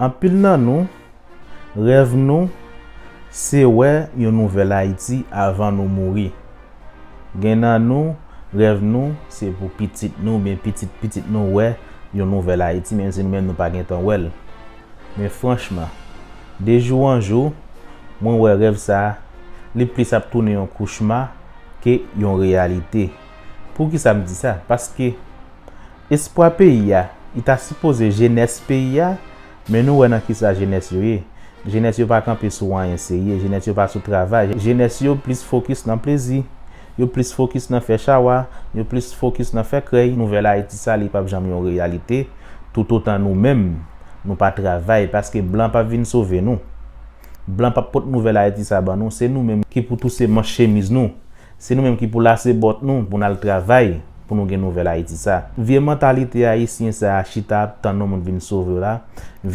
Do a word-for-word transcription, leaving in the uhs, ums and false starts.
Anpil nan nou, rèv nou se wè yon nouvèl Ayiti avan nou mouri. Gen nan nou, rèv nou se pou pitit nou oubyen pitit pitit nou wè yon nouvèl Ayiti, menm si nou menm nou pa gentan wè l. Men franchman, de jou an jou, mwen wè rèv sa a, li plis ap tounen yon kouchma ke yon reyalite. Poukisa m di sa? Paske espwa peyi a, li ta sipoze jenès peyi a, men nou wè nan kisa jenès yo ye. Jenès yo pa kanpe sou anyen serye, jenès yo pa sou travay, jenès yo plis fokis nan plezi, yo plis fokis nan fè chawa, yo plis fokis nan fè krèy. Nouvèl Ayiti sa, li p ap janm yon reyalite toutotan nou menm nou pa travay, paske blan p ap vin sove nou. Blan p ap pot nouvèl Ayiti sa ban nou, se nou menm ki pou touse manch chemiz nou. Se nou menm ki pou lase bòt nou pou n al travay pou nou gen nouvèl Ayiti sa. Vye mantalite ayisyen sa a chita ap tann yon moun vin sove w la.